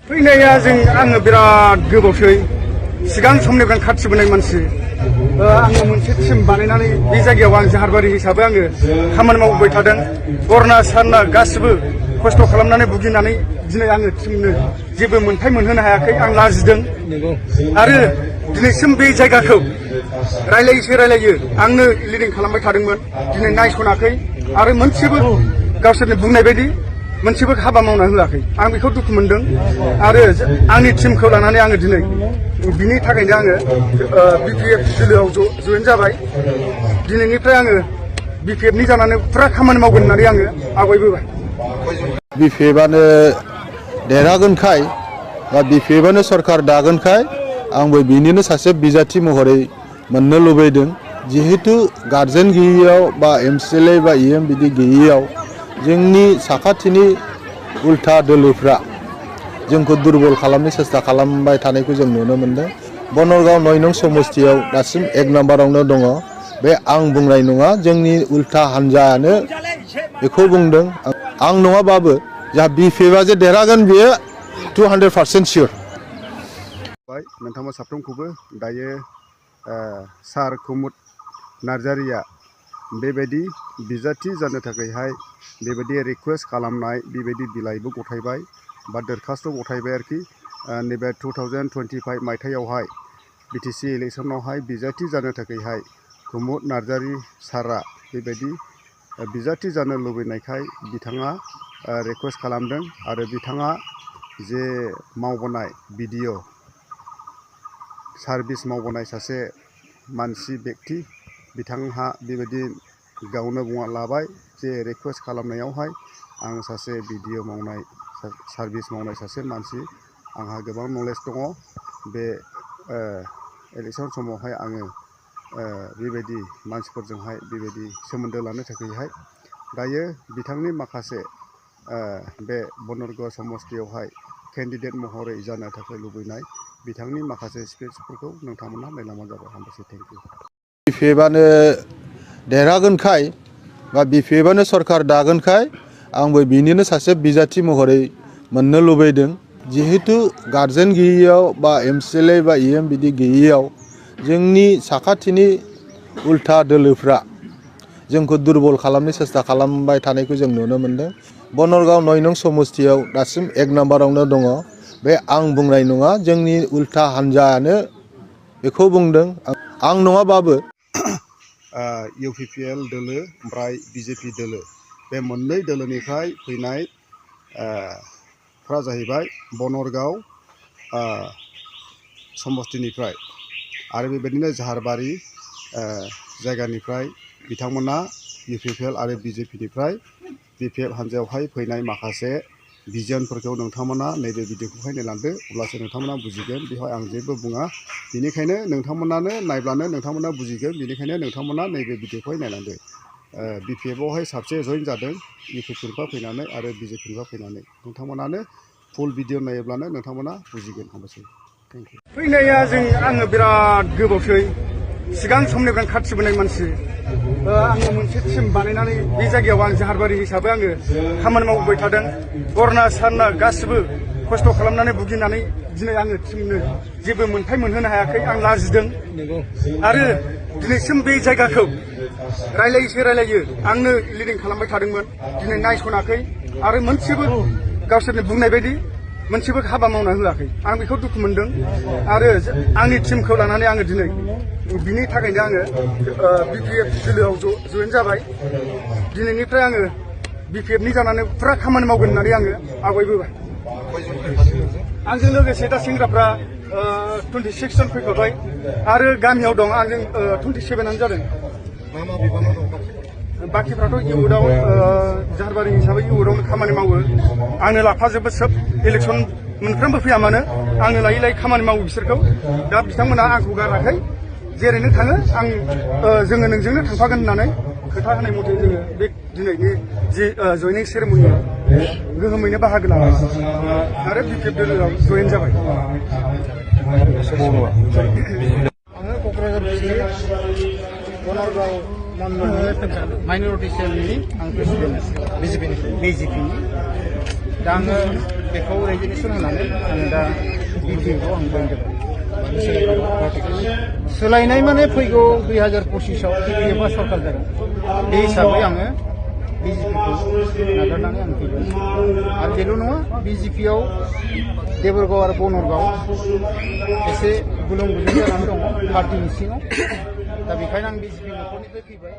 फैनाया आङो बिराद गोबावसै सिगां समनिफ्राय खाथिबोनाय मानसि आङो मोनसे टिम बानायनानै बे जायगायाव आं जाहारबारि हिसाबै आङो खामानि मावबोबाय थादों। हरना सानना गासिबो खस्थ' खालामनानै भुगिनानै दिनै आङो टिमनो जेबो मोनथाय मोनहोनो हायाखै। आं लाजिदों आरो दिनैसिम बे जायगाखौ रायलायो आंनो लिडिं खालामबाय थादोंमोन। दिनै नायस'नाखै आरो मोनसेबो गावसोरनि बुंनाय बायदि मोनसेबो हाबा मावना होआखै। आं बेखौ दुखु मोनदों आरो आंनि टिमखौ लानानै आङो दिनै बिनि थाखायनो आङो बिपिएफ दोलोआव जयेन जाबाय। दिनैनिफ्राय आङो बिपिएफनि जानानै फुरा खामानि मावगोन होननानै आङो आवगायबोबाय। बिपिएफआनो देरहागोनखाय बा बिपिएफआनो सरकार दागोनखाय आंबो बिनिनो सासे बिजाथि महरै मोननो लुबैदों। जिहेतु गार्जेन गैयैयाव बा एमसिएलए बा इएम बिदि गैयैयाव जोंनि साखाथिनि उल्था दोलोफ्रा जोंखौ दुरबल खालामनो सेस्था खालामबाय थानायखौ जों नुनो मोनदों। बनरगाव 9 नं समस्थियाव दासिम 1 नाम्बारावनो दङ। बे आं बुंनाय नङा, जोंनि उल्था हान्जायानो बेखौ बुंदों। आं नङाबाबो जा बिपिएफआ जे देरहागोन बेयो 200% सियर। नोंथांमोन साफ्रोमखौबो दायो सार कुमुद नार्जारिया बेबायदि बिजाथि जानो थाखायहाय बेबायदि रिक्वेस्ट खालामनाय बेबायदि बिलाइबो गथायबाय बा दरखास्त गथायबाय आरोखि। नैबे 2025 मायथाइयावहाय बिटिसि इलेक्सनावहाय बिजाथि जानो थाखायहाय कुमुद नार्जारि सारा बेबायदि बिजाथि जानो लुबैनायखाय बिथाङा रिक्वेस्ट खालामदों आरो बिथाङा जे मावबोनाय भिडिअ सार्भिस मावबोनाय सासे मानसि व्यक्ति बिथांहा बेबायदि गावनो बुंना लाबाय जे रिक्वेस्ट खालामनायावहाय आं सासे भिडिअ मावनाय सार्भिस मावनाय सासे मानसि, आंहा गोबां नलेज दङ। बे इलेक्सन समावहाय आङो बेबायदि मानसिफोरजोंहाय बेबायदि सोमोन्दो लानो थाखायहाय दायो बिथांनि माखासे बे बनरगाव समस्थियावहाय केन्डिडेट महरै जानो थाखाय लुबैनाय बिथांनि माखासे स्पिचफोरखौ नोंथांमोना नायलांबानो जाबाय। हामबायसै, थेंक इउ। बिपिएफआनो देरहागोनखाय बा बिपिएफआनो सरकार दागोनखाय आंबो बिनिनो सासे बिजाथि महरै मोननो लुबैदों। जिहेतु गार्जेन गैयैयाव बा एमसिएलए बा इएम बिदि गैयैयाव जोंनि साखाथिनि उल्था दोलोफ्रा जोंखौ दुरबल खालामनो सेस्था खालामबाय थानायखौ जों नुनो मोनदों। बनरगाव 9 नं समस्थियाव दासिम 1 नाम्बारावनो दङ। बे आं बुंनाय नङा, जोंनि उल्था हान्जायानो बेखौ बुंदों। आं नङाबाबो इउपिपिएल दोलो ओमफ्राय बिजेपि दोलो बे मोननै दोलोनिफ्राय फैनाय फ्रा जाहैबाय बनरगाव समस्थिनिफ्राय आरो बेबायदिनो जाहारबारि जायगानिफ्राय बिथांमोना इउपिपिएल आरो बिजेपिनिफ्राय बिपिएफ हान्जायावहाय फैनाय माखासे भिजनफोरखौ नोंथांमोना नैबे भिडिअखौहाय नायलांदो, अब्लासो नोंथांमोना बुजिगोन। बेवहाय आं जेबो बुङा, बेनिखायनो नोंथांमोनानो नायब्लानो नोंथांमोना बुजिगोन। बेनिखायनो नोंथांमोना नैबे भिडिअखौहाय नायलांदो। बिपिएफआवहाय साबसे जयेन जादों इउपिपिएलनिफ्राय फैनानै आरो बिजेपिनिफ्राय फैनानै। नोंथांमोनानो फुल भिडिअ नायोब्लानो नोंथांमोना बुजिगोन। हामबायसै, थेंक इउ। फैनाया आङो बिराद गोबावसै सिगां समनिफ्राय खाथिबोनाय मानसि आङो मोनसे टिम बानायनानै बे जायगायाव आं जाहारबारि हिसाबै आङो खामानि मावबोबाय थादों। हरना सानना गासिबो खस्थ' खालामनानै भुगिनानै दिनै आङो टिमनो जेबो मोनथाय मोनहोनो हायाखै। आं लाजिदों आरो दिनैसिम बे जायगाखौ रायलायो आंनो लिडिं खालामबाय थादोंमोन। दिनै नायस'नाखै आरो मोनसेबो गावसोरनि बुंनाय बायदि मोनसेबो हाबा मावना होआखै। आं बेखौ दुखु मोनदों आरो आंनि टिमखौ लानानै आङो दिनै बिनि थाखायनो आङो बिपिएफ दोलोआव जयेन जाबाय। दिनैनिफ्राय आङो बिपिएफनि जानानै फुरा खामानि मावगोन होननानै आङो आवगायबोबाय। आंजों लोगोसे दा सेंग्राफ्रा 26 जन फैखाबाय आरो गामियाव दं आंजों 27आनो जादों। बाखिफ्राथ' इउथआव जाहारबारि हिसाबै इउथआवनो खामानि मावो। आंनो लाफाजोबो सोब इलेक्सन मोनफ्रोमबो फैया मानो आंनो लायै खामानि मावो बिसोरखौ। दा बिथांमोना आंखौ गाराखै, जेरैनो थाङो आं जोङो नोंजोंनो थांफागोन होननानै खोथा होनाय मथे जोङो बे दिनैनि जि जयनिं सेरेमनियाव गोहोमैनो बाहागो लाबाय आरो बिपिएफ दोलोआव जयेन जाबाय। आङो क'क्राझार बनरगाव माइन'रिटि सेलनि आं प्रेसिडेन्ट बिजेपिनि। दा आङो बेखौ रेजिगनेसन होनानै आङो दा बिपिएफआव आं जइन जाबाय। सोलायनाय माने फैगौ 2025आव बिपिएफआ सरकार जागोन बे हिसाबै आङो बिजेपिखौ नागारनानै आं फैबाय। आरो बेल' नङा, बिजेपिआव देबरगाव आरो बनरगाव एसे गुलुं गुजुं जानानै दङ पार्टिनि सिङाव। दा बेखायनो आं बिजेपि न'खरनिफ्राय फैबाय।